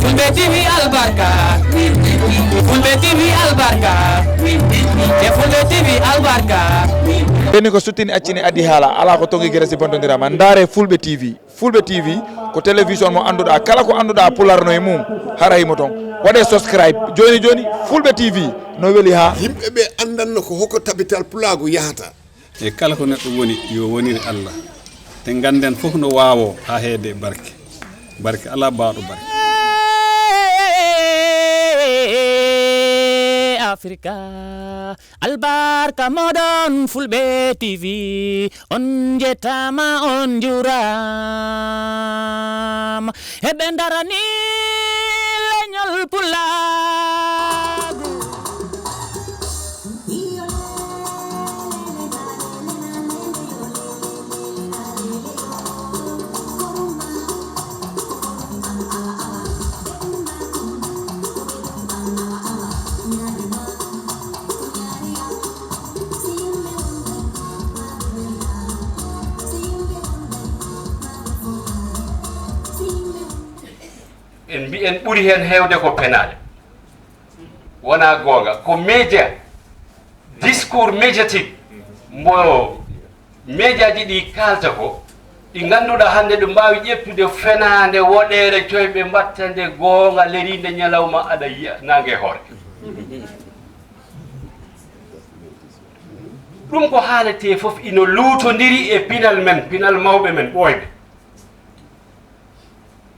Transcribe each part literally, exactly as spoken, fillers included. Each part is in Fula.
Fulɓe T V albarka. Fulɓe T V albarka. E Fulɓe T V albarka. Ɓenni ko suttini accini addi haala, alaa ko tongi gere si bontondirama. Ndaare Fulɓe T V. Fulɓe T V ko télévision mo annduɗaa, kala ko annduɗaa Pulaar no e mum, hara himo toon. Waɗee subscribe jooni jooni, Fulɓe T V no weli haa. Yimɓe ɓe anndanno ko hoko tabital Pulaagu yahata. E kala ko neɗɗo woni, yo wonir Allah. Te ngannden fof no waawoo haa heede barke. Barke alaa baawɗo barke. Afrika, albarka moɗon Fulɓe T V, on njettaama, on njuuraama. Eɓe ndarani leñol Pulaagu. En mbiyen ɓuri heen heewde ko penaale. Wonaa goonga, ko média, discours médiatique mbo médiaji ɗi kaalta ko, ɗi ngannduɗaa hannde ɗum mbaawi ƴettude fenaande, woɗeere, coyɓe mbatta nde goonga, leriinde ñalawma aɗa yiya naange hoore. Ɗum ko haaletee fof ino luutondiri e pinal men, pinal mawɓe men ɓooyɓe.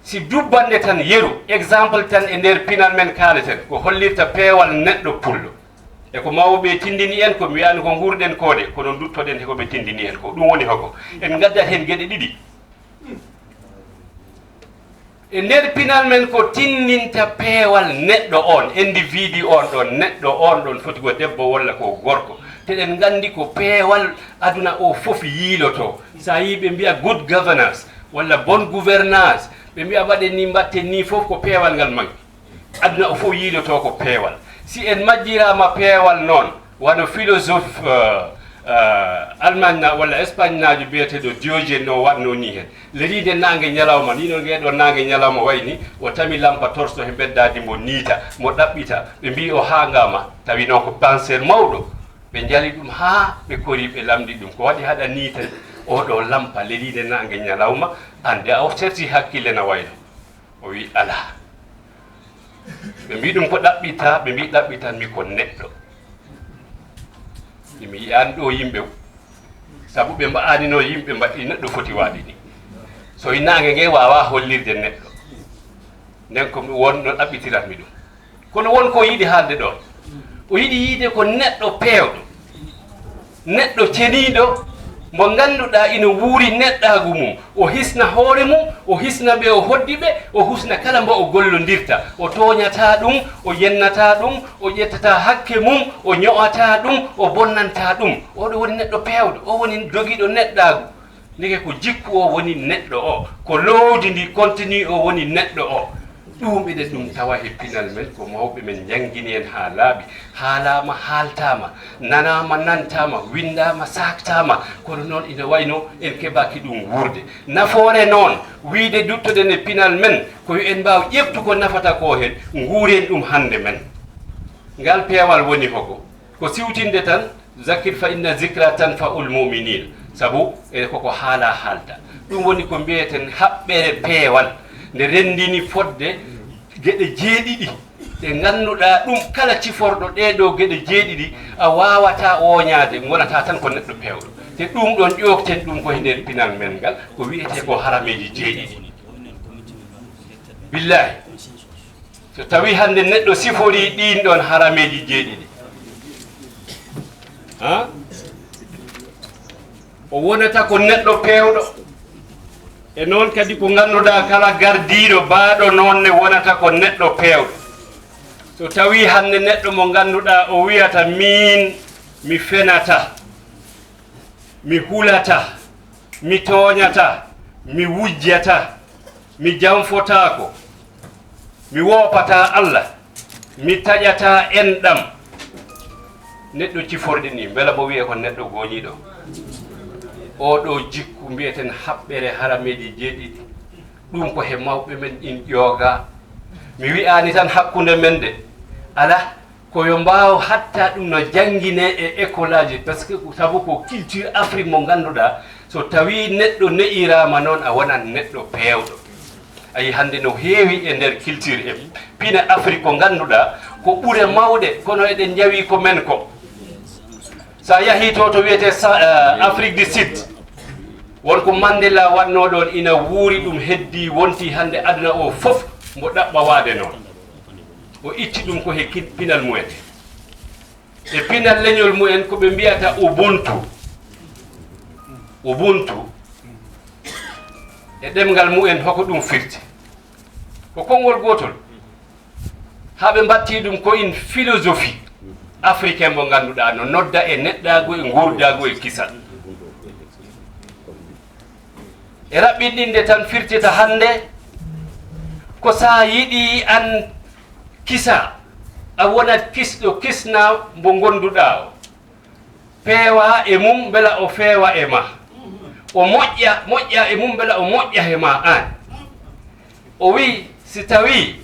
Si dubbannde tan yeru, exemple tan e nder pinal men kaaleten, ko hollirta peewal neɗɗo pullo. E ko mawɓe tindini en, ko mi wiyaani ko nguurɗen ko de, kono nduttoɗen he ko ɓe tindini en ko. Ɗum woni hoko? En ngaddat heen geɗe ɗiɗi. E nder pinal men ko tinndinta peewal neɗɗo on, individu on ɗon, neɗɗo on ɗon foti ko debbo walla ko gorko. Te ɗen nganndi ko peewal aduna o fof yiiloto. Sa yii ɓe mbiya good governance walla bonne gouvernance, ɓe mbiya mbaɗen ni, mbatten ni, fof ko peewal ngal manki. Aduna o fof yiiloto ko peewal. Si en majjiraama peewal noon, wano philosophe, euh, euh, Allemagne na walla Espagne naajo biyeteeɗo Diogène no waɗno ni heen. Leriinde naange ñalawma, ni noon ngee ɗoo naange ñalawma wayi ni, o tami lampa torso he mbeddaadi mbo niita, mo ɗaɓɓita, ɓe mbii o haangaama, tawi noon ko penseur mawɗo. Ɓe njali ɗum haa ɓe kori, ɓe lamndi ɗum. Ko waɗi haɗa niita oo ɗoo lampa leriinde naange ñalawma, aan de a serti hakkille na wayno. O wi alaa. Ɓe mbi ɗum ko ɗaɓɓitaa, ɓe mbi ɗaɓɓitan mi ko neɗɗo. Imi yiyan ɗo yimɓe, sabu ɓe mbaɗanino yimɓe mbaɗi neɗɗo foti waɗi ni. So i naange nge waawaa hollirde neɗɗo. Nden ko mi won no ɗaɓɓitirat mi ɗum. Kono won ko yiɗi haalde ɗon. O yiɗi yiide ko neɗɗo peewɗo, neɗɗo ceniiɗo, mo ngannduɗaa ina wuuri neɗɗaagu mum. O hisna hoore mum, o hisna ɓe o hoddi ɓe, o husna kala mbo o gollondirta. O tooñataa ɗum, o yennataa ɗum, o ƴettataa hakke mum, o ño'ataa ɗum, o bonnantaa ɗum. Oɗo woni neɗɗo peewɗo, o woni dogiiɗo neɗɗaagu. Ndeke ko jikku o woni neɗɗo o, ko loowdi ndi continue o woni neɗɗo o. Ɗum eɗen ɗum tawa he pinal men, ko mawɓe men njanngini en haa laaɓi, haalaama haaltaama, nanaama nantaama, winndaama saaktaama, kono noon ina wayno en keɓaaki ɗum wuurde. Nafoore noon, wiyde duttoɗen e pinal men, ko yo en mbaaw ƴeftu ko nafata ko heen, nguuren ɗum hannde men. Ngal peewal woni hoko? Ko siwtinde tan, Zakir fa inna zikra tanfa'ul mu'minin. Sabu e koko haala haalta. Ɗum woni ko mbiyeten haɓɓere peewal. Nde renndini fodde geɗe jeeɗiɗi. Ɗe ngannduɗaa ɗum kala ciforɗo ɗee ɗoo geɗe jeeɗiɗi, a waawataa ooñaade, ngonataa tan ko neɗɗo peewɗo. Te ɗum ɗoon ƴooften ɗum ko he nder pinal men ngal, ko wiyetee ko harameeji jeeɗiɗi. Billahi. So tawi hannde neɗɗo siforii ɗiin ɗoon harameeji jeeɗiɗi, ha? O wonata ko neɗɗo peewɗo. E noon kadi ko ngannduɗaa kala gardiiɗo baaɗo noon ne wonata ko neɗɗo peewɗo. So tawi hannde neɗɗo mo ngannduɗaa o wiyata miin mi fenata, mi hulata, mi tooñata, mi wujjata, mi janfotaako, mi woopataa Allah, mi taƴataa enɗam. Neɗɗo ciforɗe ni, mbela mo wiyee ko neɗɗo gooñiiɗo? Oo ɗoo jikku mbiyeten haɓɓere harameeji jeeɗiɗi. Ɗum ko he mawɓe men ɗin ƴoogaa. Mi wi'aani tan hakkunde men de, alaa, ko yo mbaaw hatta ɗum no jannginee e école aji, parce que sabu ko culture Afrique mo ngannduɗaa, so tawii neɗɗo ne'iraama noon, a wonat neɗɗo peewɗo. A yi hannde no heewi e nder culture e pine Afrique ko ngannduɗaa ko ɓure mawɗe, kono eɗen njawi ko men ko. So a yahii to, to wiyetee Sa-, eh, Afrique du Sud, won ko Mandela waɗnoo ɗoon, ina wuuri, ɗum heddii, wonti hannde aduna o fof mbo ɗaɓɓa waade noon. O itti ɗum ko he kin-, pinal mumen. E pinal leñol mumen ko ɓe mbiyata Ubuntu. Ubuntu. E ɗemngal mumen hoko ɗum firti? Ko konngol gootol. Haa ɓe mbattii ɗum ko une philosophie africain mo ngannduɗaa no nodda e neɗɗaagu, e nguurdaagu, e kisal. E raɓɓinɗinde tan firtita hannde ko so a yiɗii aan kisa, a wonat kisɗo, kisnaa mbo ngonnduɗaa o. Peewaa e mum mbela o feewa e ma. O moƴƴa, moƴƴa e mum mbela o moƴƴa e ma aan. O wiyi, si tawii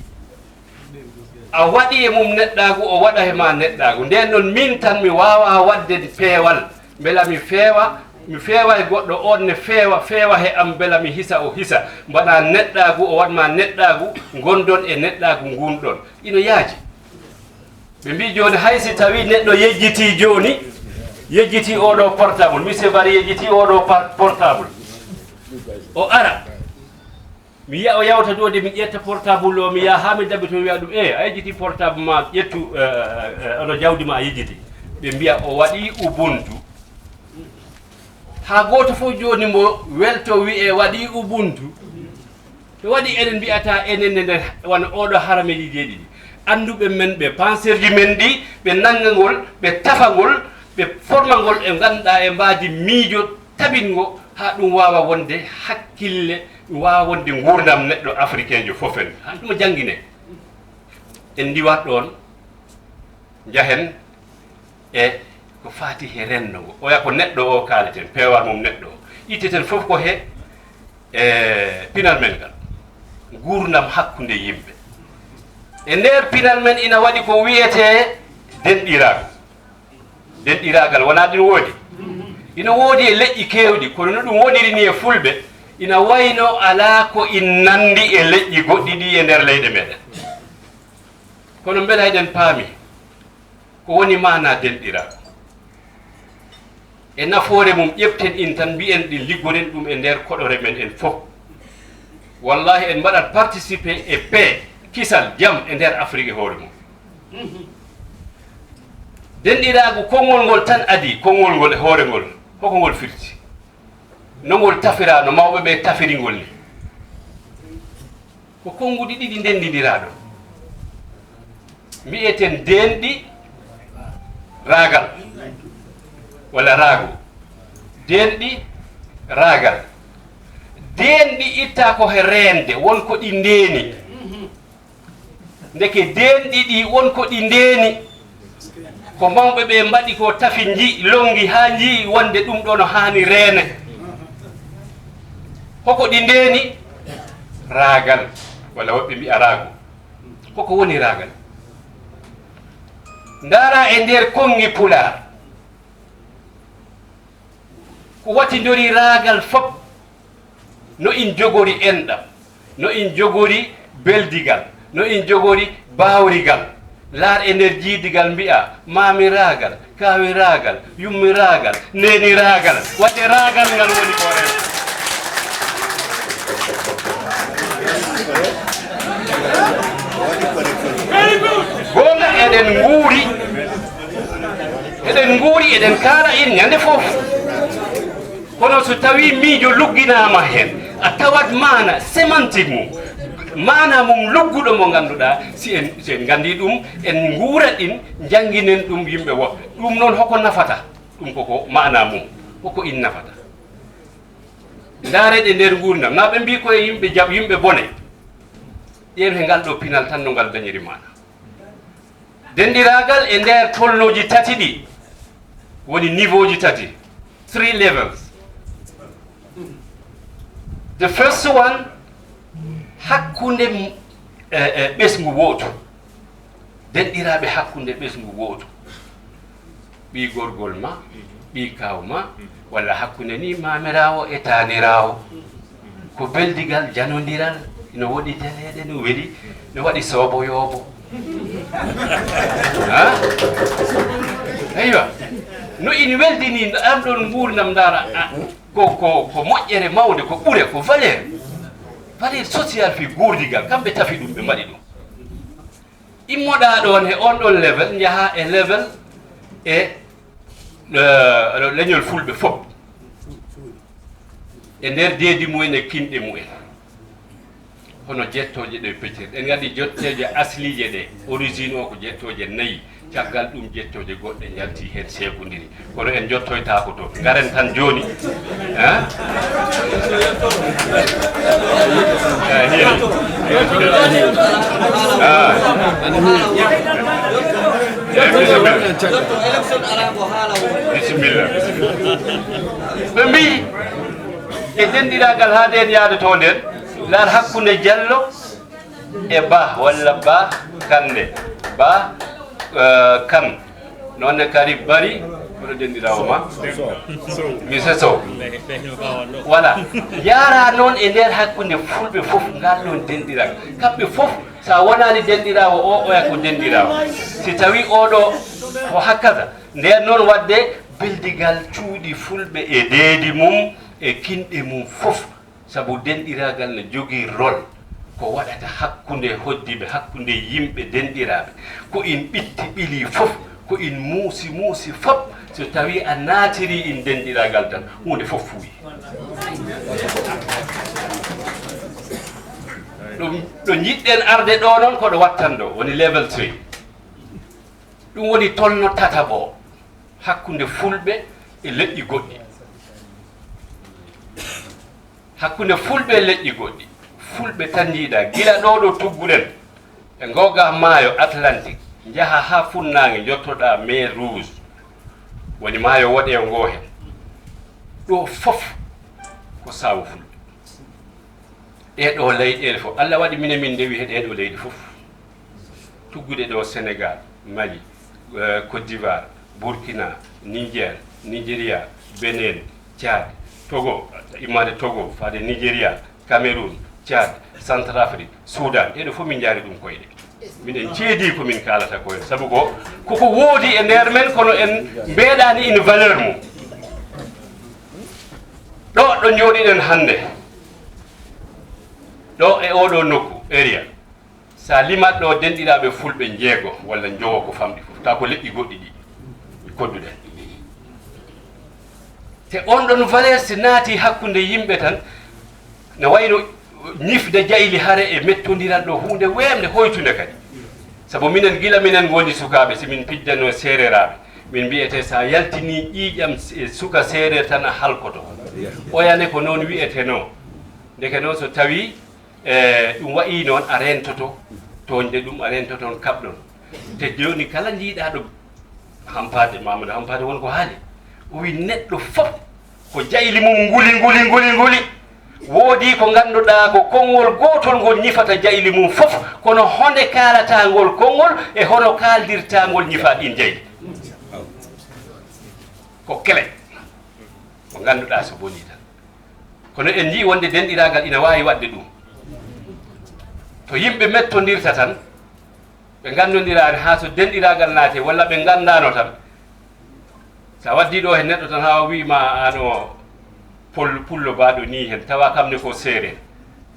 a waɗii e mum neɗɗaagu, o waɗa e ma neɗɗaagu. Ndeen noon, miin tan mi waawaa waɗde peewal, mbela mi feewa, mi feewa e goɗɗo, oon ne feewa, feewa e am, mbela mi hisa, o hisa. Mbaɗaa neɗɗaagu, o waɗ ma neɗɗaagu, ngonndon e neɗɗaagu ngunɗon. Ino yaaji. Ɓe mbii jooni, hay si tawii neɗɗo yejjitii jooni, yejjitii oo ɗoo portable, Monsieur Barry yejjitii oo ɗoo par-, portable. O ara. Mi yiya o yawta ɗo de, mi ƴetta portable o, mi yaha haa mi dabbito, mi wiya ɗum, "Eh, a yejjiti portable ma, ƴettu, eh, eh, eh, ono jawdi ma a yejjiti." Ɓe mbiya o waɗi Ubuntu. Haa gooto fof jooni mbo welto wiye waɗi Ubuntu. To waɗi enen mbiyata enen ne nder wano oɗo harameeji jeeɗiɗi. Annduɓe men ɓe, penseur ji men ɗi, ɓe nannga ngol, ɓe tafa ngol, ɓe forma ngol e ngannduɗaa e mbaadi miijo tabingo haa ɗum waawa wonde hakkille, ɗum waawa wonde nguurndam neɗɗo africain jo fof en, haa ɗum janngine. En ndiwat ɗoon, njahen e ko faati he renndo ngo. Oya ko neɗɗo o kaaleten, peewal mum neɗɗo o. Itteten fof ko he, e, pinal men ngal. Nguurndam hakkunde yimɓe. E nder pinal men ina waɗi ko wiyetee denɗiraagu. Denɗiraagal, wonaa ɗum woodi? Ina woodi e leƴƴi keewɗi, kono no ɗum woniri ni e Fulɓe, ina wayno alaa ko in nanndi e leƴƴi goɗɗi ɗi e nder leyɗe meɗen. Kono mbela eɗen paami ko woni maanaa denɗiraagu? E nafoore mum, ƴeften in tan, mbiyen ɗin, liggoren ɗum e nder koɗore men en fof. Wallahi, en mbaɗat participer e paix, kisal, jam e nder Afrique e hoore mum. Denɗiraagu, konngol ngol tan adii, konngol ngol e hoore ngol, hoko ngol firti? No ngol tafiraa, no mawɓe ɓe tafiri ngol ni? Ko konnguɗi ɗiɗi ndenndindiraa ɗo. Mbi'eten denɗi raagal, walla raago. Denɗi raagal. Denɗi ittaa ko he reende, won ko ɗi ndeeni. Ndeke denɗi ɗi, won ko ɗi ndeeni. Ko mawɓe ɓe mbaɗi ko, tafi nji, lonngi haa nji wonde ɗum ɗo no haani reene. Hoko ɗi ndeeni? Raagal, walla woɓɓe mbi'a raago. Koko woni raagal? Ndaara e nder konngi Pulaar, ko watindori raagal fof, no in jogori enɗam, no in jogori beldigal, no in jogori baawrigal. Laar e nder jiidigal mbi'a, maami raagal, kaawi raagal, yummi raagal, neeni raagal. Wadde raagal ngal woni ko rewɓe. Goonga, eɗen nguuri, eɗen nguuri, eɗen kaala in ñande fof. Kono so tawii miijo lugginaama heen, a tawat maana sémantique mum, maana mum lugguɗo mo ngannduɗaa, si en, si en nganndii ɗum, en nguura ɗin, njannginen ɗum yimɓe woɓɓe. Ɗum noon hoko nafata? Ɗum koko maana mum, hoko in nafata? Ndaaree ɗe nder nguurndam, na ɓe mbii ko e yimɓe jaɓ, yimɓe bone. Ƴeew he ngal ɗo pinal tan no ngal dañiri maana. Denɗiraagal e nder tolnooji tati ɗi, woni niveau ji tati, three levels. The first one, hakkunde m-, e, e ɓesngu wootu, denɗiraaɓe hakkunde ɓesngu wootu, ɓii gorgol ma, ɓii kaaw ma, walla hakkunde ni maamiraawo e taaniraawo. Ko beldigal, janondiral, no woɗi teleeɗe, no weli, no waɗi soobo yoobo. Ha? Eywa. No ina weldini ɗam ɗon nguurndam, ndaara, a, ko, ko, ko moƴƴere mawnde, ko ɓure, ko valeur. Valeur social fii guurdigal, kamɓe tafi ɗum, ɓe mbaɗi ɗum. Immoɗaa ɗoon he oon ɗoon level, njahaa e level e, eh, leñol fulɓe fof. E nder deedi mumen e kinɗe mumen. Hono jettooje ɗe peccir. En nganndi jettooje asliije ɗe, origine o ko jettooje nayi. Caggal ɗum jettooje goɗɗe njalti heen, seekondiri. Kono en njottoytaako toon. Ngaren tan jooni. Hein? Eh, hiiri. Ah. Eh, bisimilla. Bisimilla. Ɓe mbii, e denɗiraagal haa ndeen yahdotoo ndeen, laar hakkunde Jallo e Bah, walla Bah Kande. Bah, eh, Kan. Noon ne kadi Bari, kono denɗiraawo ma? Mise Sow. Voilà. Yaaraa noon e nder hakkunde fulɓe fof ngal ɗoon denɗiral. Kamɓe fof, so a wonaani denɗiraawo o, oya ko denɗiraawo. Si tawii oɗo ko hakkaza, ndeen noon waɗde beldigal cuuɗi fulɓe e deedi mum e kinɗe mum fof. Sabu denɗiraagal no jogii rôle ko waɗata hakkunde hoɗdiiɓe, hakkunde yimɓe denɗiraaɓe. Ko in ɓitti ɓilii fof, ko in muusi muusi fof, so tawii a naatirii in denɗiraagal tan, huunde fof fuuyi. Ɗum ɗo njiɗɗen arde ɗo noon, ko ɗo wattan ɗo, woni level three. Ɗum woni tolno tataɓo hakkunde fulɓe e leƴƴi goɗɗi. Hakkunde fulɓe e leƴƴi goɗɗi, fulɓe tan njiiɗaa. Gila ɗo, ɗo tugguɗen, ɓe ngooga maayo Atlantique, njaha haa funnaange, njottoɗaa mer Rouge, woni maayo woɗeewo ngo heen. Ɗo fof ko saawo fulɓe. Ɗee ɗo leyɗeele fof, Allah waɗi minen min ndewi he ɗee ɗo leyɗe fof. Tuggude ɗo Sénégal, Mali, eh, Côte d'Ivoire, Burkina, Niger, Nigeria, Benin, Tchad, Togo, immade Togo, faade Nigeria, Cameroun, Tchad, Centrafrique, Soudan, ɗee ɗo fof min njaari ɗum koyɗe. Miɗen ceedii ko min kaalata ko en, sabu ko, koko woodi e nder men, kono en mbeeɗaani ina valeur mum. Ɗo, ɗo njooɗiɗen hannde, ɗo e oɗo nokku, area, so a limat ɗo denɗiraaɓe fulɓe njeego walla njowo ko famɗi fof, taw ko leƴƴi goɗɗi ɗi, ɗi kodduɗen. Te on ɗon valeur si naati hakkunde yimɓe tan, no wayno ñifde jayli hare e mettondiral ɗo huunde weemde hoytunde kadi. Sabu minen gila minen ngoni sukaaɓe, si min pijjanno seereraaɓe, min mbiyete sa yaltini ƴiiƴam e suka seereer tan a halkoto. Oyane ko noon wiyetenoo. Ndeke noon so tawii, e, ɗum wayi noon a reentoto tooñde ɗum, a reentoto on kaɓɗon. Te jooni kala njiiɗaa ɗo Hampaate, Mamadou Hampaate won ko haali. O wi neɗɗo fof ko jayli mum nguli, nguli, nguli, nguli. Woodi ko ngannduɗaa ko konngol gootol ngol ñifata jayli mum fof, kono honde kaalataa ngol konngol e hono kaaldirtaa ngol ñifa ɗin jayli? Ko kele ko ngannduɗaa so bonii tan. Kono en njii wonde denɗiraagal ina waawi waɗde ɗum. To yimɓe mettondirta tan, ɓe nganndondiraani haa so denɗiraagal naati, walla ɓe nganndaano tan. So a waddii ɗo he neɗɗo tan haa o wii ma aan o pol-, pullo baaɗo nii heen, tawa kam ne ko seereer.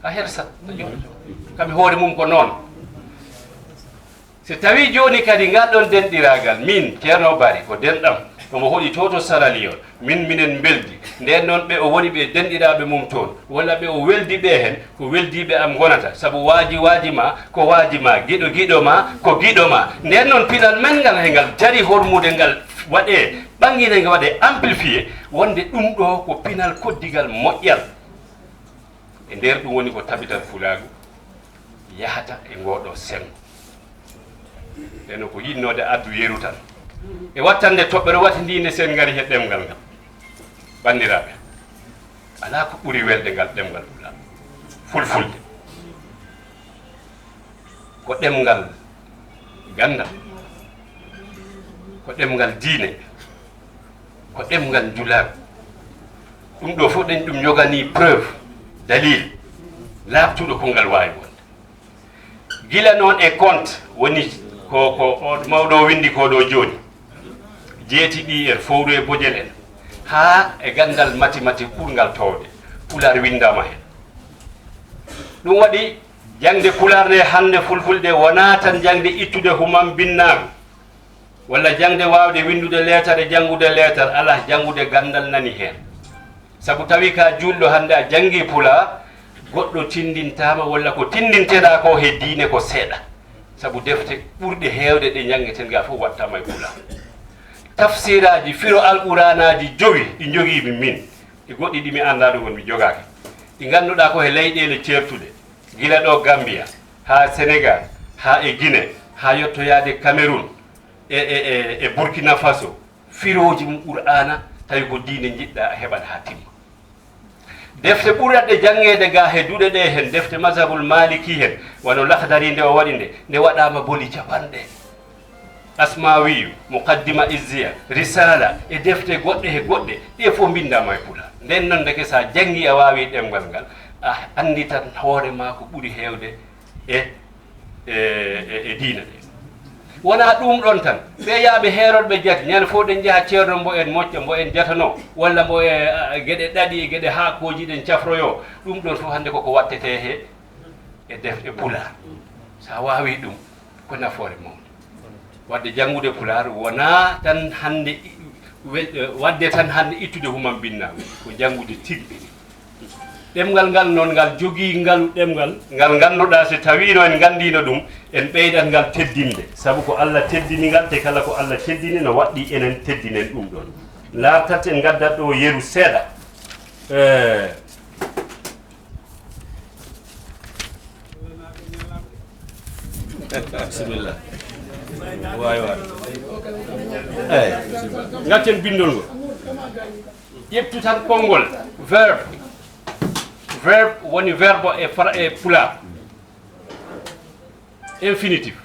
A hersat. Kam e hoore mum ko noon. So tawii jooni kadi ngal ɗoon denɗiraagal, miin, Ceerno Bari, ko denɗam, omo hoɗi to, to Sierra Leone, miin, minen mbeldi. Ndeen noon, ɓe o woni ɓe denɗiraaɓe mum toon, walla ɓe o weldi ɓe heen, ko weldiiɓe am ngonata, sabu waaji waaji ma, ko waaji ma, giɗo giɗo ma, ko giɗo ma. Ndeen noon, pinal men ngal, he ngal jari hormude ngal waɗee, ɓanngine ngal waɗee amplifié, wonde ɗum ɗo ko pinal koddigal moƴƴal. E nder ɗum woni ko tabital Fulaagu yahata e ngoo ɗoo senngo. Ɓeeno ko yiɗnoode addu yeru tan. E wattande toɓɓere wati ndi nde sen ngari he ɗemngal ngal. Banndiraaɓe, alaa ko ɓuri welde ngal ɗemngal Fulaagu. Fulfulde. Ko ɗemngal ganndal, ko ɗemngal diine, ko ɗemngal njulaagu. Ɗum ɗo fof ɗen ɗum yoganii preuve, dalil, laaɓtuɗo ko ngal waawi wonde. Gila noon e compte woni ko, ko o mawɗo o winndi ko ɗo jooni, jeeti ɗi en fowru e bojel en, haa e ganndal mathématique ɓurngal toowde, Pulaar winndaama heen. Ɗum waɗi jaŋde Pulaar nde hannde Fulfulde wonaa tan jaŋde ittude humam binnaagu, walla jaŋde waawde winndude leetar e janngude leetar, alaa, janngude ganndal nani heen. Sabu tawi ka juulɗo hannde a janngi Pulaar, goɗɗo tinndintaama walla ko tinndinteɗaa ko he diine ko seeɗa. Sabu defte ɓurɗe heewde ɗe njanngeten ga fof waɗtaama e Pulaar. Tafsiraaji, firo Alquraanaaji jowi ɗi njogiimi min, e goɗɗi ɗi mi anndaa ɗo ngon mi jogaaki. Ɗi ngannduɗaa ko he leyɗeele ceertuɗe, gila ɗo Gambia, haa Senegal, haa e Guinée, haa yottoyaade Cameroun, e, e, e, e Burkina Faso, firooji mum Qur'aana, tawi ko diine njiɗɗaa a heɓat haa timma. Defte ɓurɗe janngeede ga he duɗe ɗe heen, defte mazhabul Maliki heen, wano Lakhdari nde o waɗi nde, nde waɗaama boli capanɗe. Asmawiyu, Muqaddima Izziya, Risala, e defte goɗɗe he goɗɗe, ɗe fof mbinndaama e Pulaar. Nden noon, ndeke so a janngii a waawii ɗemngal ngal, a annditan hoore maa ko ɓuri heewde e, e, e, e diina ɗe. Wonaa ɗum ɗon tan, ɓe yaaɓe heerorɓe jati, ñande fof ɗen njaha ceerno mbo en mocca, mbo en jatanoo, walla mbo e, a, geɗe ɗaɗi e geɗe haakooji ɗen cafroyoo, ɗum ɗon fof hannde koko waɗtetee he e defte Pulaar. So a waawii ɗum, ko nafoore mawnde. Waɗde janngude Pulaar wonaa tan hannde i-, wel-, eh, waɗde tan hannde ittude humam binnaagu, ko janngude tigi. Ɗemngal ngal noon, ngal jogii ngalu ɗemngal, ngal ngannduɗaa, so tawiino en nganndiino ɗum, en ɓeydat ngal teddinde. Sabu ko Alla teddini ngal, te kala ko Alla teddini no waɗɗii enen teddinen ɗum ɗoon. Laartat en ngaddat ɗo yeru seeɗa. Eh, Bisimilla. Waay, waay. Eey. Ngaccen binndol ngol. Ƴeftu tan konngol, verbe. Verbe woni verbe e fra-, e Pulaar. Infinitif.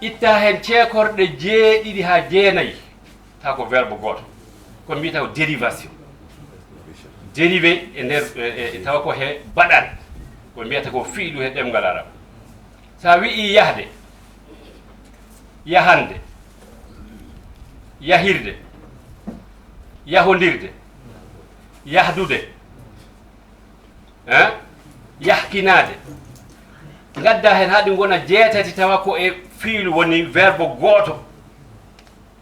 Itta heen ceekorɗe jeeɗiɗi haa jeenayi, taw ko verbe gooto. Ko mbiyata ko dérivation. Dérivé e nder, e, e, tawa ko he baɗal. Ko mbiyata ko fiilu he ɗemngal Arab. So a wi'i yahde, yahande, yahirde, yahondirde, yahdude, eh? Yahkinaade. Ngadda heen haa ɗi ngona jeetati, tawa ko e fiilu woni verbe gooto.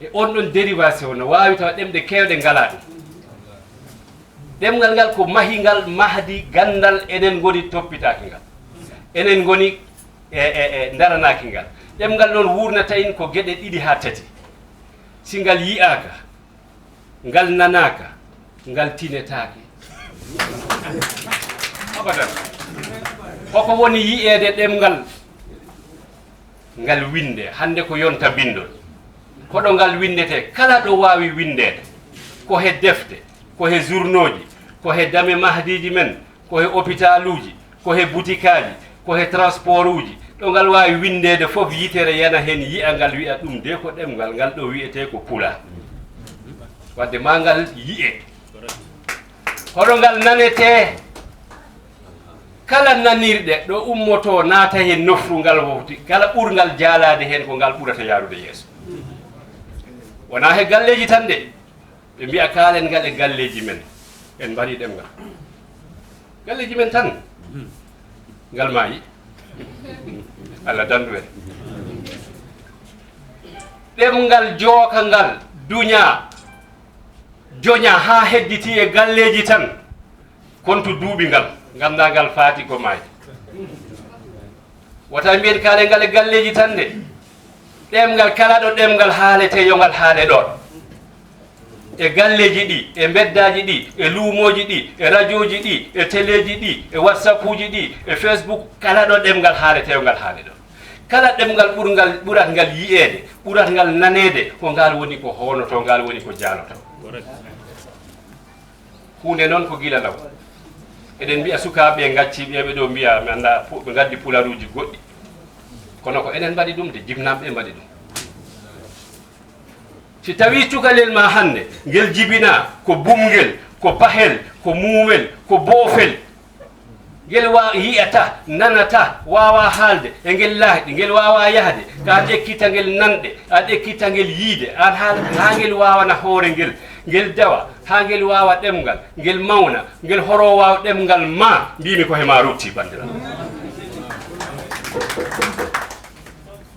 E on ɗon dérivation no waawi tawa ɗemɗe keewɗe ngalaa ɗum. Ɗemngal ngal ko mahingal, mahdi, ganndal, enen ngoni toppitaaki ngal. Enen ngoni e, e, e ndaranaaki ngal. Ɗemngal noon wuurnata en ko geɗe ɗiɗi haa tati. Si ngal yi'aaka, ngal nanaaka, ngal tinetaake. Abadan. Hoko woni yi'eede ɗemngal ngal winnde, hannde ko yonta binndol. Ko ɗo ngal winndetee, kala ɗo waawi winndeede, ko he defte, ko he journauji, ko he dame mahdiiji men, ko he opitaluuji, ko he butikaaji, ko he transportuuji, ɗo ngal waawi winndeede fof, yitere yana heen, yi'a ngal, wi'a ɗum de ko ɗemngal, ngal ɗo wi'etee ko Pulaar. Wadde maa ngal yi'e. Hoɗo ngal nanetee, kala nanirɗe ɗo ummotoo naata heen nofru ngal wowti, kala ɓurngal jaalaade heen ko ngal ɓurata yaarude yeeso. Wonaa he galleeji tan de. Ɓe mbiya kaalen ngal e galleeji men. En mbaɗi ɗemngal. Galleeji men tan. Ngal maayi. Allah dandu en. Ɗemngal jooka ngal, duña, joña haa hedditi e galleeji tan. Kontu duuɓi ngal, nganndaa ngal faati ko maayi. Wota mbiyen kaalen ngal e galleeji tan de. Ɗemngal, kala ɗo ɗemngal haaletee, yo ngal haale ɗoon. E galleeji ɗi, e mbeddaaji ɗi, e luumooji ɗi, e rajooji ɗi, e teleeji ɗi, e WhatsAppuuji ɗi, e Facebook, kala ɗo ɗemngal haaletee, yo ngal haale ɗoon. Kala ɗemngal ɓurngal, ɓurat ngal yi'eede, ɓurat ngal naneede, ko ngal woni ko hoonotoo, ngal woni ko jaalotoo. Huunde noon ko gila law. Eɗen mbiya sukaaɓe ɓe ngacci ɓe, ɓe ɗo mbiya, mi annda, pu-, ɓe ngaddi pularuuji goɗɗi. Kono ko enen mbaɗi ɗum de, jibnaaɓe ɓe mbaɗi ɗum. Si tawii cukalel ma hannde, ngel jibinaa, ko bumngel, ko pahel, ko muumel, ko boofel, ngel wa-, yi'ata, nanata, waawa haalde, e ngel laahɗi, ngel waawa yahde, ka an ekkita ngel nanɗe, an ekkita ngel yiide, an haa, haa ngel waawana hoore ngel, ngel dawa, haa ngel waawa ɗemngal, ngel mawna, ngel horoo waaw ɗemngal ma, mbiimi ko he ma rutti, banndiraaɓe.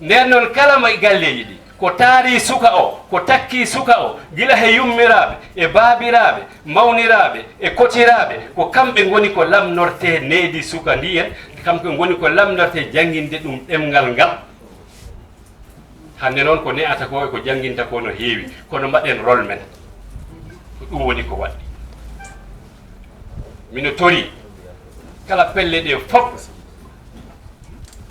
Nden noon, kala mo e galleeji ɗi, ko taari suka o, ko takki suka o, gila he yummiraaɓe, e baabiraaɓe, mawniraaɓe, e kotiraaɓe, ko kamɓe ngoni ko lamnortee needi suka ndi en, kamɓe ngoni ko lamnortee jannginde ɗum ɗemngal ngal. Hannde noon ko ne'ata ko e ko jannginta ko no heewi, kono mbaɗen rôle men. Ko ɗum woni ko waɗɗi. Mino tori kala pelle ɗe fof,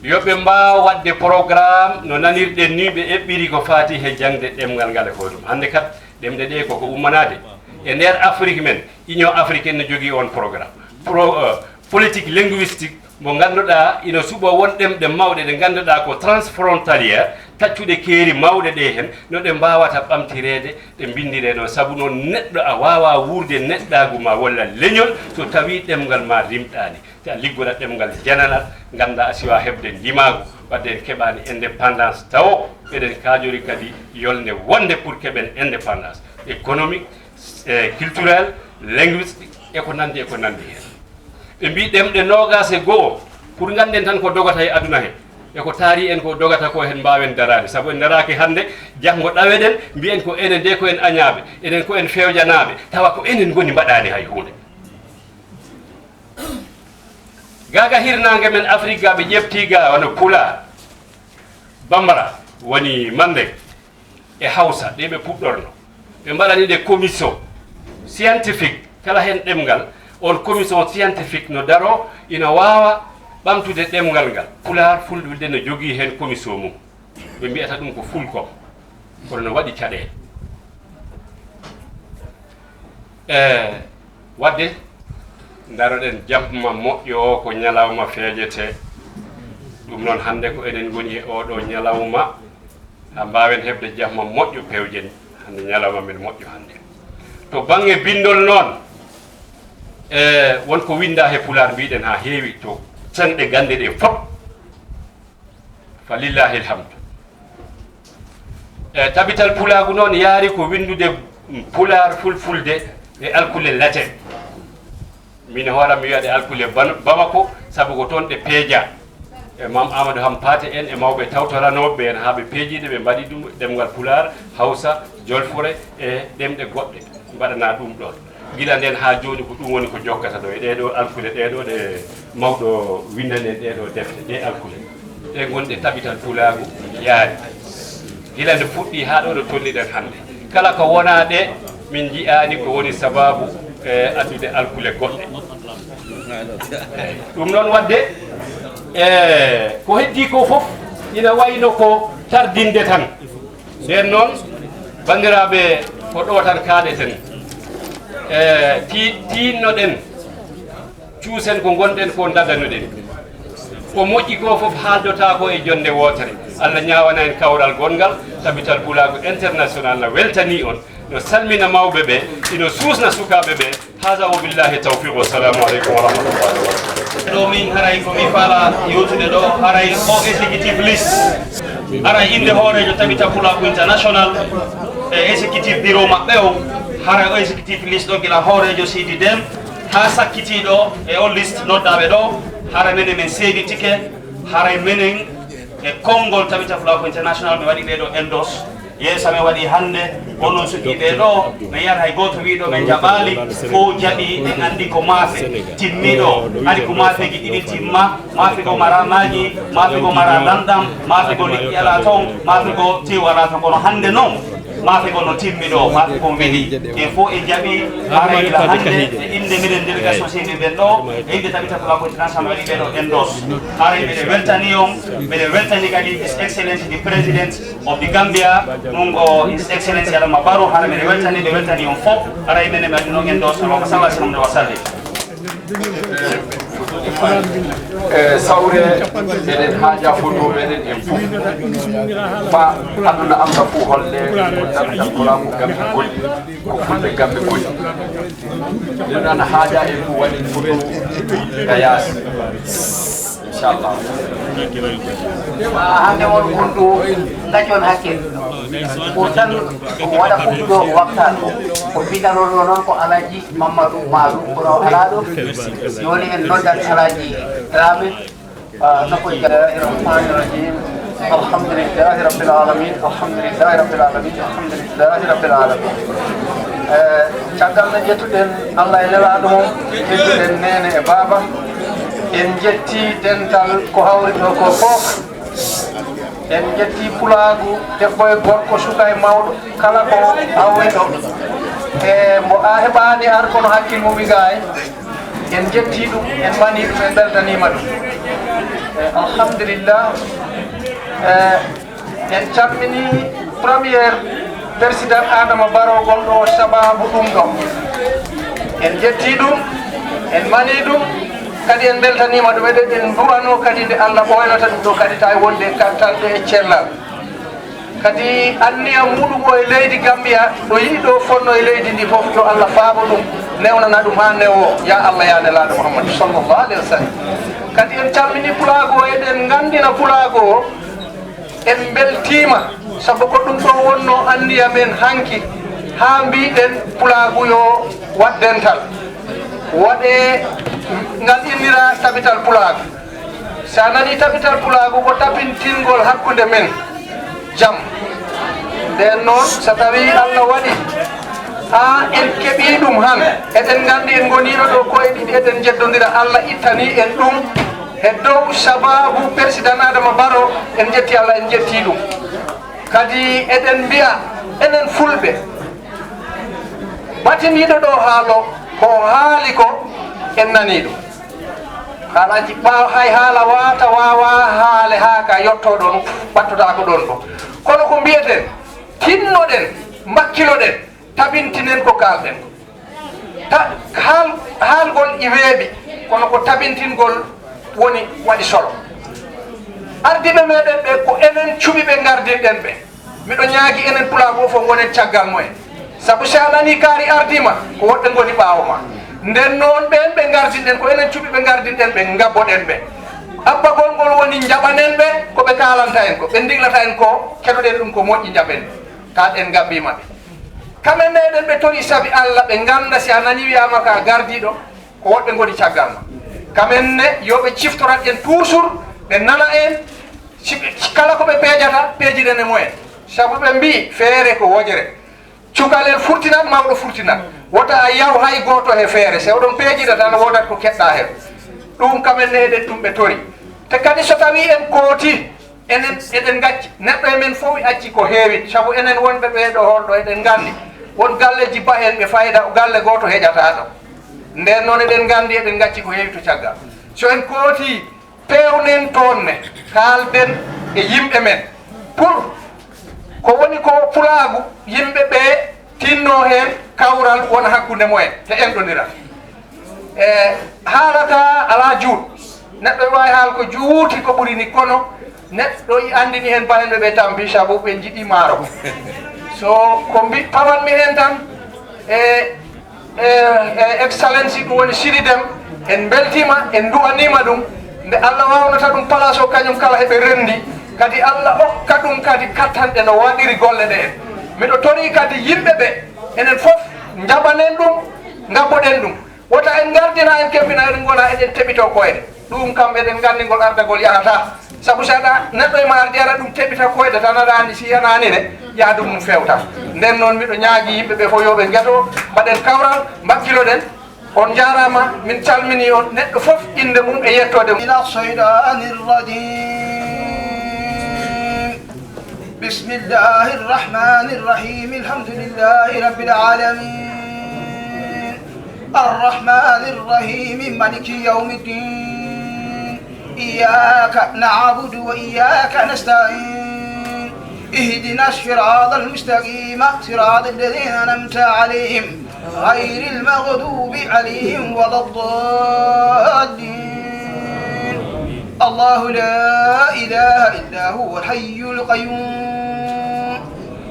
yo ɓe mbaaw waɗde programme no nanirɗen ni, ɓe eɓɓiri ko faati he jaŋde ɗemngal ngal e hoore mum. Hannde kat, ɗemɗe ɗe koko ummanaade. E nder Afrique men, Union africaine no jogii on programme. Pro-, euh, politique linguistique mo ngannduɗaa ina suɓa won ɗemɗe mawɗe ɗe ngannduɗaa ko transfrontalière, taccuɗe keeri mawɗe ɗe heen, no ɗe mbaawata ɓamtireede, ɗe mbinndiree noon. Sabu noon, neɗɗo a waawaa wuurde neɗɗaagu ma walla leñol so tawii ɗemngal ma rimɗaani. Te a liggorat ɗemngal jananal, nganndaa a siwaa heɓde ndimaagu, wadde en keɓaani indépendance tawo, eɗen kaajori kadi yolnde wonde pour keɓen indépendance économique, eh, culturelle, linguistique, e ko nanndi, e ko nanndi heen. Ɓe mbii ɗemɗe noogaas e go'o, pour ngannden tan ko dogata e aduna he, e ko taari en ko dogata ko, heen mbaawen daraade. Sabu en daraaki hannde, janngo ɗaweɗen, mbiyen ko enen de ko en añaaɓe, enen ko en fewjanaaɓe, tawa ko enen ngoni mbaɗaani hay huunde. Gaa ga hirnaange men Afrik ga, ɓe ƴeftii ga wano Pulaar, Bambara, woni Mannde e Hawsa, ɗe ɓe puɗɗorno. Ɓe mbaɗani ɗe commission scientifique, kala heen ɗemngal, on commission scientifique no daroo, ina waawa ɓamtude ɗemngal ngal. Pulaar, Fulfulde no jogii heen commission mum. Ɓe mbiyata ɗum ko Fulkom, kono no waɗi caɗeele. E wadde, ndaroɗen jamma moƴƴo o, ko ñalawma feejetee. Ɗum noon, hannde ko enen ngoni e oɗo ñalawma, haa mbaawen heɓde jamma moƴƴo, pewjen hannde ñalawma men moƴƴo hannde. To bannge binndol noon, e won ko winndaa he Pulaar, mbiɗen haa heewi, to canɗe gannde ɗe fof. Fa lillahi alhamdu. E, Tabital Pulaagu noon yaari ko winndude Pulaar, Fulfulde e alkule latin. Min hooram mi wiya ɗe alkule Ban-, Bamako, sabu ko toon ɗe peejaa. E Maam Amadou Hampaate en e mawɓe tawtoranooɓe ɓe en, haa ɓe peejii ɗe, ɓe mbaɗi ɗum ɗemngal Pulaar, Hawsa, Jolfure e ɗemɗe goɗɗe, mbaɗanaa ɗum ɗoon. Gila ndeen haa jooni ko ɗum woni ko jokkata ɗo e ɗee ɗoo alkule, ɗee ɗoo ɗe mawɗo winndani en ɗee ɗoo defte, ɗee alkule. Ɗe ngonɗe Tabital Pulaagu yaari. Gila nde fuɗɗii haa ɗo ɗo tolniɗen hannde. Kala ko wonaa ɗe, min njiyaani ko woni sabaabu, e, addude alkule goɗɗe. Ɗum noon wadde, e, ko heddii ko fof ina wayno ko tardinde tan. Nden noon, banndiraaɓe, ko ɗo tan kaaɗeten. E, ti-, tiinnoɗen, cuusen ko ngonɗen ko, ndadanuɗen. Ko moƴƴi ko fof haaldotaako e jonnde wootere. Allah ñaawana en kawral gonngal, Tabital Pulaagu International na weltanii on, no salmina mawɓe ɓe, ino suusna sukaaɓe ɓe. Hada wa billahi tawfiq, wassalamu aleykum wa rahmatullahi wa barakatuh. Ɗo min haray ko mi faala yewtude ɗo, haray o executive list, haray innde hooreejo Tabita Pulaagu International e executive bureau maɓɓe o, haray o executive list ɗo gila hooreejo Sidi Dem haa sakkitiiɗo e on list noddaaɓe ɗo, haray menen men seeditike, haray menen e konngol Tabita Pulaagu International mi waɗi ɓee ɗo endos. Yeeso men waɗi hannde, onon suɓiiɓe ɗo, mi yiyata hay gooto wiiɗo men jaɓaali, fof jaɓi, en anndi ko maafe timmi ɗo. Ari ko maafeeji ɗiɗi timma, maafe goo mara maaji, maafe goo mara lanɗam, maafe goo liƴƴi alaa toon, maafe goo tew alaa toon. Kono hannde noon, maafe goo no timmi ɗo, maafe goo weli. En fof en jaɓi, haray gila hannde, e innde minen délégation senior ɓen ɗo, e innde Tabita Pulaagu International waɗi ɓee ɗo endos. Haray mbeɗa weltani on, mbeɗa weltani kadi His Excellency the President of the Gambia, ɗum ko His Excellency Adama Barrow, hara mbeɗa weltani, ɓe weltani on fof, haray menen mi addi noon endos, Allahumma salli ala sayyidina Muhammad wa sallim. E sawre, eɗen haaja foto meɗen en fof. Fa aduna am na fof holle, ko tan alkora ko gambe golli, ko fulɓe gambe golli. Ɗen ana haaja en ɗum waɗen foto ka yaasi. Inchallah. Hannde on gonɗo, gaccon hakke. Ko tan waɗa fuɗɗuɗo waktan. Ko mbiɗanoɗo noon ko Alaji Mamadou Maadou, kono o alaa ɗo. Jooni en noddat Alaji Dramé. Ah, nokku e Bismillahir Rahmanir Rahim. Alhamdulillahi Rabbil Alamin. Alhamdulillahi Rabbil Alamin. Alhamdulillahi Rabbil Alamin. Eh, caggal nde njettuɗen Allah e Nelaaɗo mum, njettuɗen neene e baaba, en njetti dental ko hawri ɗo ko fof. En njetti pulaagu, debbo e gorko, suka e mawɗo, kala ko hawri ɗo. E mbo a heɓaani ar kono hakkil mum igaay. En njetti ɗum, en mani ɗum, en mbeltaniima ɗum. E, alhamdulillah. E, en calmini premier président Adama Barrow gonɗo o sababu ɗum ɗo. En njetti ɗum, en mani ɗum, kadi en mbeltaniima ɗum. Eɗen, en du'ano kadi nde Allah ɓooynata ɗum ɗo kadi tawi wonde kattanɗe e cellal. Kadi anniya muɗum o e leydi Gambia, ɗo yiɗi ɗo fonno e leydi ndi fof, yo Allah faabo ɗum, newnana ɗum haa newo. Ya Allah, ya Nelaaɗo Muhammadu sallallahu alaihi wasallam. Kadi en calmini pulaagu o, eɗen nganndina pulaagu o, en mbeltiima, sabu ko ɗum ɗo wonno anniya men hanki, haa mbiɗen pulaagu yo waɗ dental, waɗe ngal innira tabital pulaagu. So a nanii tabital pulaagu, ko tabintingol hakkunde men jam. Ndeen noon, so tawii Allah waɗi haa en keɓii ɗum han, eɗen nganndi en ngoniino ɗo koye ɗiɗi, eɗen njeddondira, Allah ittanii en ɗum he dow sababu Président Adama Barrow, en njetti Allah, en njetti ɗum. Kadi eɗen mbiya, enen Fulɓe, batiniiɗo ɗo haalo, ko haali ko en nanii ɗum. Haalaaji ɓaawo hay haala waata waawa haale haa ka yottoo ɗoon, ɓattotaako ɗoon ɗo. Kono ko mbiyeten, tinnoɗen, mbakkiloɗen, tabintinen ko kaalɗen ko. Ta-, haal-, haalgol i weeɓi, kono ko tabintingol woni waɗi solo. Ardiiɓe meɗen ɓe, ko enen cuɓi ɓe, ngardinɗen ɓe. Miɗo ñaagi enen pulaagu o fof ngonen caggal mumen. Sabu so a nanii kaari ardiima, ko woɗɓe ngoni ɓaawo ma. Nden noon ɓeen ɓe ngardinɗen, ko enen cuɓi ɓe ngardinɗen ɓe, ngabboɗen ɓe. Abbagol ngol woni njaɓanen ɓe, ko ɓe kaalanta en ko, ɓe ndiglata en ko, keɗoɗen ɗum ko moƴƴi, njaɓen. Taat en ngabbiima ɓe. Kamen ne eɗen ɓe tori sabi Allah, ɓe ngannda si a nanii wiyaama ka gardiiɗo, ko woɗɓe ngoni caggal ma. Kamen ne yo ɓe ciftorat en toujours, ɓe nana en, si ɓe, kala ko ɓe peejata, peejiɗen e mumen. Sabu ɓe mbii, feere ko wojere. Cukalel furtinat, mawɗo furtinat. Wota a yaw hay gooto he feere. So oɗon peejida tan, woodat ko keɗɗa heen. Ɗum kamen ne eɗen ɗum ɓe tori. Te kadi so tawii en kooti, enen eɗen ngacci. Neɗɗo e men fof acci ko heewi. Sabu enen wonɓe ɓee ɗo hool ɗo eɗen nganndi. Won galleeji ba heen ɓe fayda, galle gooto heƴataa ɗo. Ndeen noon eɗen nganndi eɗen ngacci ko heewi to caggal. So en kooti, pewnen toon ne, kaalden e yimɓe men. Pour ko woni ko pulaagu, yimɓe ɓe tinno heen, kawral wona hakkunde mumen, te enɗondira. E haalata alaa juut. Neɗɗo e waawi haal ko juuti ko ɓuri ni, kono neɗɗo i anndini heen bahenɓe ɓe tampi sabu ɓe njiɗi maaro. So ko mbi-, pawanmi heen tan, e, e, e Excellency ɗum woni Sidi Dem, en mbeltiima, en nduwaniima ɗum. Nde Allah waawnata ɗum place o, kañum kala heɓe renndi. Kadi Allah okka ɗum kadi kattanɗe no waɗiri golle ɗe en. Miɗo torii kadi yimɓe ɓe, enen fof njaɓanen ɗum, ngabboɗen ɗum. Wota en ngardina, en kempina, eɗen ngona, eɗen teɓito koyɗe. Ɗum kam eɗen nganndi ngol ardagol yahataa. Sabu so aɗa neɗɗo e ma ardi, aɗa ɗum teɓita koyɗe tan, aɗa anndi si yanaani ne, yaadu mum feewta. Nden noon miɗo ñaagi yimɓe ɓe fof yo ɓe ngeto, mbaɗen kawral, mbakkiloɗen. On njaaraama, min calminii on, neɗɗo fof innde mum e yettoode mum. من الشيطان الرجيم. بسم الله الرحمن الرحيم. الحمد لله رب العالمين. الرحمن الرحيم. مالك يوم الدين. إياك نعبد وإياك نستعين. اهدنا الصراط المستقيم. صراط الذين أنعمت عليهم. غير المغضوب عليهم ولا الضالين. الله لا إله إلا هو الحي القيوم،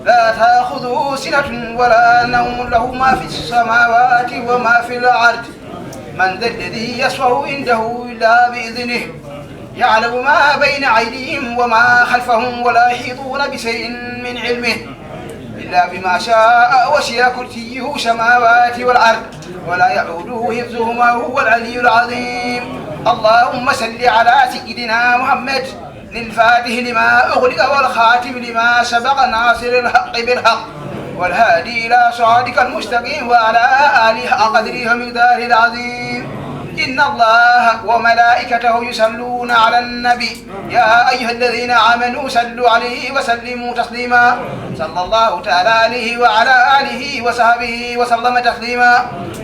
لا تأخذه سنة ولا نوم، له ما في السماوات وما في الأرض، من ذا الذي يشفع عنده إلا بإذنه، يعلم ما بين أيديهم وما خلفهم، ولا يحيطون بشيء من علمه إلا بما شاء، وسع كرسيه السماوات والأرض، ولا يؤوده حفظهما، وهو العلي العظيم. اللهم صل على سيدنا محمد الفاتح لما أغلق والخاتم لما سبق، ناصر الحق بالحق، والهادي إلى صراطك المستقيم، وعلى آله حق قدره ومقداره العظيم. إن الله وملائكته يصلون على النبي، يا أيها الذين آمنوا صلوا عليه وسلموا تسليما. صلى الله تعالى عليه وعلى آله وصحبه وسلم تسليما.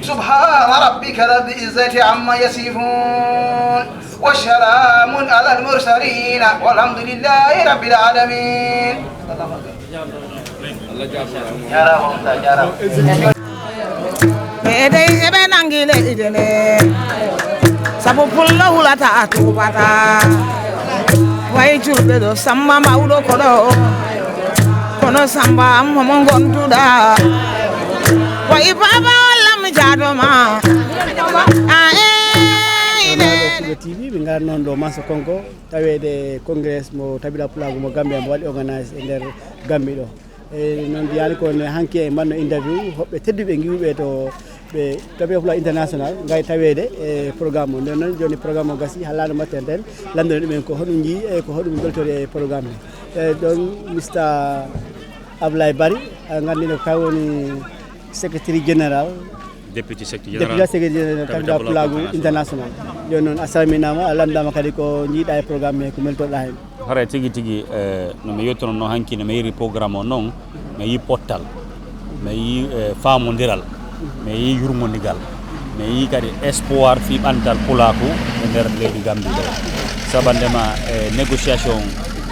سبحان ربك رب العزة عما يصفون، وسلام على المرسلين، والحمد لله رب العالمين. Jarama, on ta jarama. Ɓe dey eɓe nangi leydi nde, sabu pullo hulata tuubata. Way julɓe ɗo, Samba mawɗo ko ɗo, kono Samba am homo gonduɗa? Way baba wallam jaadoma. A e ine. Fuɓe T V, ɓe ngar noon ɗo Mansa Konko, taweede congrès mo Tabita Pulaagu mo Gambia mo waɗi organise e nder Gambie ɗo. E noon mbiyaani ko ne hanki e mbanno interview hoɓɓe tedduɓe ngiwɓe to ɓe Tabita Pulaagu International ngari taweede e programme o. Nden noon jooni programme o gasi halaano mbatten ten, lanndon ɗumen ko hoɗum njii e ko hoɗum beltori e programme he. E ɗon Mister Ablaye Bari, a nganndi no kay woni secretary général, Deputy Secretary General, Deputy Secretary General Tabita Pulaagu International. Jooni noon a salminaama, a lanndaama kadi ko njiiɗa e programme he, ko meltorɗa heen. Haray tigi tigi, eh, no mi yewtunono hanki, no mi yiri programme o noon, mi yii pottal, mi yii, eh, faamondiral, mi yii yurmondigal, mi yii kadi espoir fii ɓantal pulaaku e nder leydi Gambie ɗo. Sabandema, eh, négociation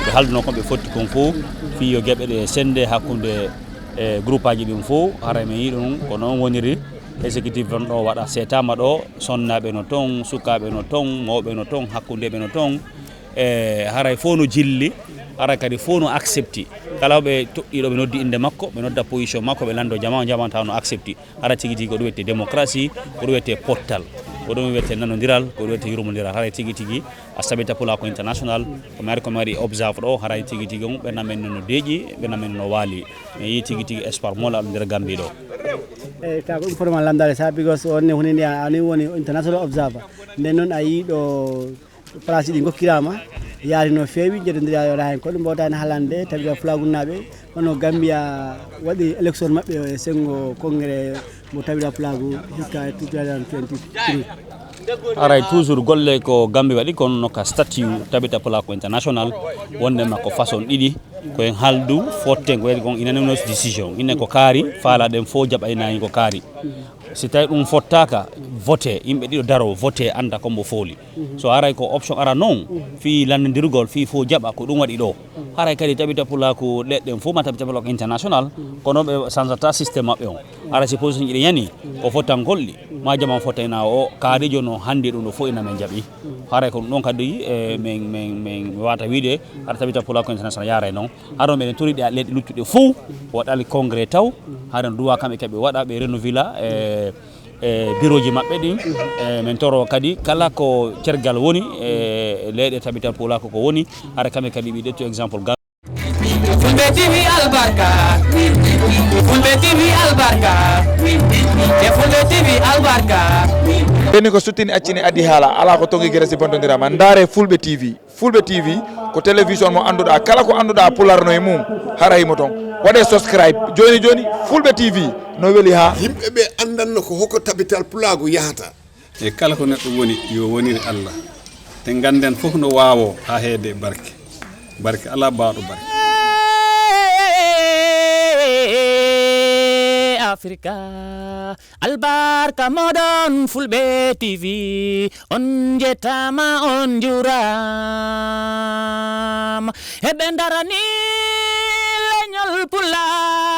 ɓe haalduno kon ɓe fotti kon fof, fii yo geɓe ɗe sennde hakkunde, eh, groupe aji ɗin fof, haray mi yii ɗum ko noon woniri. Exécutif on ɗo waɗa, seetaama ɗo, sonnaaɓe no toon, sukaaɓe no toon, mawɓe no toon, hakkundeeɓe no toon. E haray fof no jilli, haray kadi fof no accepti. Kala ɓe toɗɗii ɗo, ɓe noddi innde makko, ɓe nodda position makko, ɓe lanndo jama, o jama taw no accepti. Haray tigi tigi ko ɗum wiyetee démocratie, ko ɗum wiyetee pottal, ko ɗum wiyetee nanondiral, ko ɗum wiyetee yurmondiral. Haray tigi tigi a Tabita Pulaaku International, ko mi ari, ko mi ari observe ɗo, haray tigi tigi on ɓernde men no deeƴi, ɓernde men no waali. Mi yii tigi tigi espoir mo laawol nder Gambie ɗo. Eyi, taw ko ɗum fotma lamndaade sa, because on ne hunde nde a, ani woni international observer. Nden noon a yii ɗo place ɗi ngokkiraama, yaari no feewi, njedondira yo hen. Ko ɗum mbawtaani haalande, Tabita Pulaagu naaɓe, hono Gambia waɗi élection maɓɓe e senngo congrès mo Tabita Pulaagu hikka e two thousand twenty-three. Haray toujours golle ko Gambie waɗi, kono no ka statut Tabita Pulaaku International, wonde makko façon ɗiɗi, ko en haaldu fotten, ko waɗi kon unanimous decision. Ine ko kaari, faalaɗen fof jaɓaynaani ko kaari. Si tawi ɗum fottaaka, vote, yimɓe ɗiɗo daro, vote, annda ko mbo fooli. So haray ko option ara noon, fii lanndirgol, fii fof jaɓa, ko ɗum waɗi ɗo. Haray kadi Tabita Pulaaku leɗɗen fof, ma Tabita Pulaaku International, kono ɓe sansata système maɓɓe on. Haray si position ɗi yani, ko fottangol ɗi, ma jaman fottayna o, kaarijo no hannde ɗum ɗo fof ina men jaɓi. Haray ko ɗum ɗon kadi, e, men, men, men wata wiide, haray Tabita Pulaaku International yaaray noon. Haray meɗen tori ɗe leyɗe luttuɗe fof, waɗali congrès taw, haray no duwa kamɓe kadi ɓe waɗa, ɓe renouvela, e, e, bureau ji maɓɓe ɗin. E, men toro kadi kala ko cergal woni, e, leyɗe Tabita Pulaaku ko woni, haray kamɓe kadi ɓe ƴettu exemple. Fulɓe T V albarka. Fulɓe T V albarka. E Fulɓe T V albarka. Ɓenni ko suttini accini addi haala, alaa ko tongi gere si bontondirama. Ndaare Fulɓe T V. Fulɓe T V ko télévision mo annduɗaa, kala ko annduɗaa Pulaar no e mum, hara himo toon. Waɗee subscribe jooni jooni, Fulɓe T V no weli haa. Yimɓe ɓe anndanno ko hoko Tabital Pulaagu yahata. E kala ko neɗɗo woni, yo wonir Allah. Te ngannden fof no waawoo haa heede barke. Barke alaa baawɗo barke. Afrika, albarka moɗon Fulɓe T V, on njettaama, on njuuraama. Eɓe ndarani leñol Pulaar.